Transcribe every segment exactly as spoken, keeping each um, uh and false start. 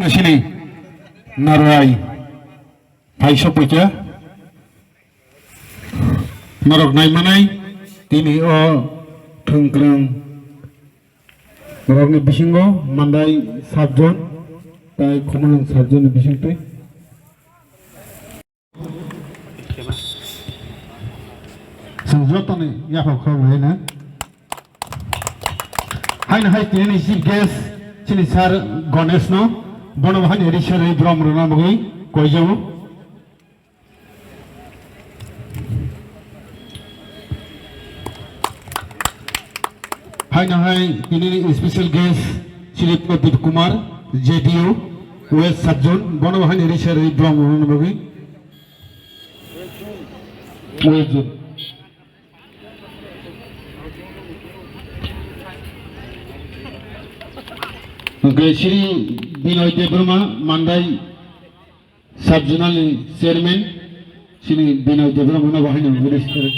Sini Narai phai sokphaikha. Norok naimanai tini o thwngkwrwng rokni bisingo Mandai sub zone tai Khumulwng sub zone ni bisingtwi. Chwng jotoni yaphang khoroknwi haino. Haino hai tini chief guest chini sir Ganesh no, bono bo haino Risha Rai Brom rwna bagwi koijago. Haino hai tini special guest Shri Pradip Kumar, J D O, West Sub Zone, bono bo haino Risha Rai Brom rwna bagwi. West Zone. Hwnkhe Shri Binoy Debbarma, Mandai Sub-Zonal ni Chairman, Shri Binoy Debbarma no bo haino register.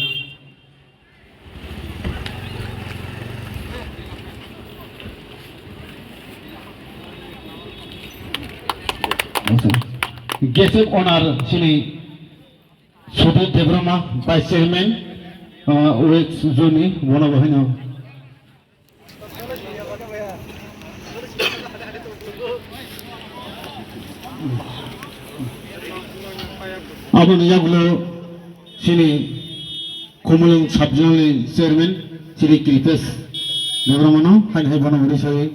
Guest of Honor, Shri Sudhir Debbarma, Vice Chairman, uh, West Zone ni, bono bo haino. Aboni yagulo chini Khumulwng Sub-Zonal ni Chairman, chini Kripesh Debbarma no, hai hai bono hwnwi sawi.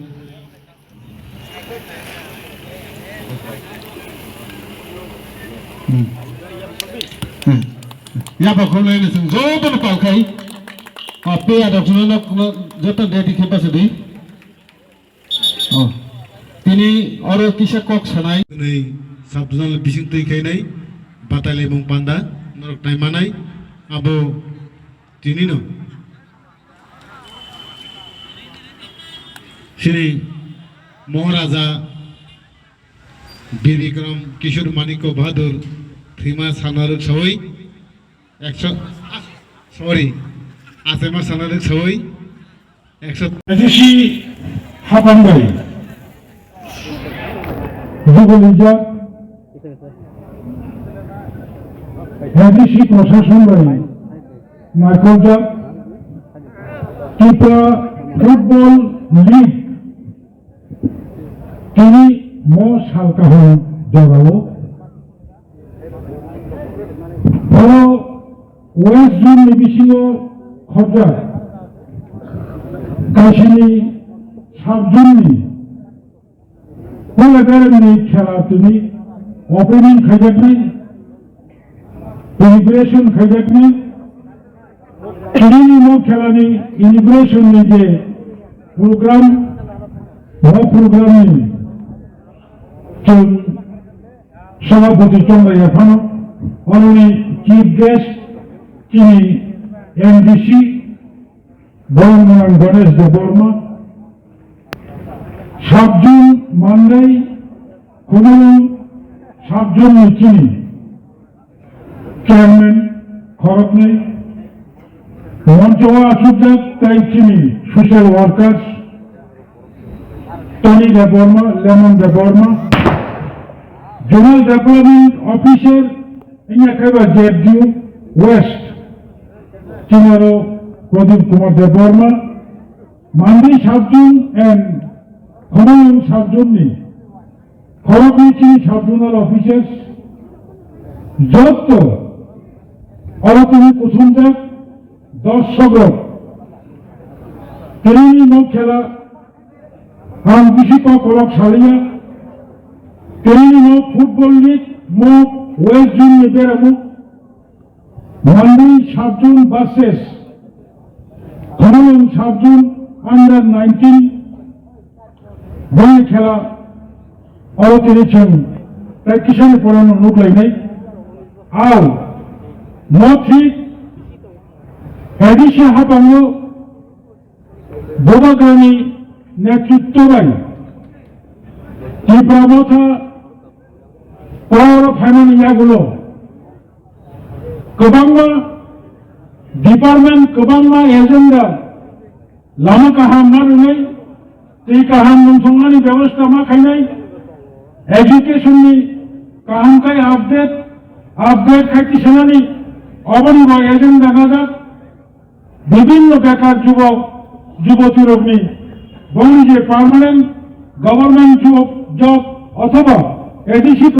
Hmm. Hmm. Yaba khulai ni sung joto no pal khai. O pe ya dok no no joto dedi khe basa di. O. Tini oro kisa kok sanai. Nai Sub-Zonal bising twi khainai batai lemung panda norok nai manai abo tini no. Shri Maharaja Bir Bikram Kishore Manikya Bahadur thwima sanarok sawi ekso, ah, sorry, achaima sanarok sawi ekso. A D C hapang bai dugulijak, A D C prosason bai naikoljak Tripura Football League tini mo sal kaham jorao oro West Zone ni bisingo khorjak kaisini sub zone ni Pula Garden ni khela tini opening khaijaknai, inauguration khaijaknai. Tini ni mo khela ni inauguration ni je program, mo program ni chwng sabhapati chonglai ya phano, only chief guest chini M D C Bormwng Ganesh Debbarma, Sub Zone Mandai, Khumulwng Sub Zone ni chini chairman khoroknwi, moncho o achukjak tai chini social workers, Tony Debbarma, Lemon Debbarma, Zonal Development Officer, wngya khe ba Z D U West, chini oro Pradip Kumar Debbarma, Mandai Sub Zone and Khumulwng Sub Zone ni khoroknwi chini sub zonal officers, jotto oro tini kuthumjak dorshok rok tini ni mo khela ang bisi kok kolok saliya, tini ni mo football league mo West Zone ni beramo Mandai Sub Zone versus Khumulwng Sub Zone under nineteen boni khela oro tini chwng tai kisani porano nuklainai. Au, mo thik A D C hapango Bubagrani netritwo bai Tipra Motha power phaimani yagulo kwbangma department, kwbangma agenda lama kaham ma rwnai, tei kaham nungsongmani bebosta ma khainai, Education ni kaham khai update, upgrade khai tisanani oboni bo agenda najak. Bibhinno bekar jubok, juboti rokni boni je permanent government job, job othoba A D C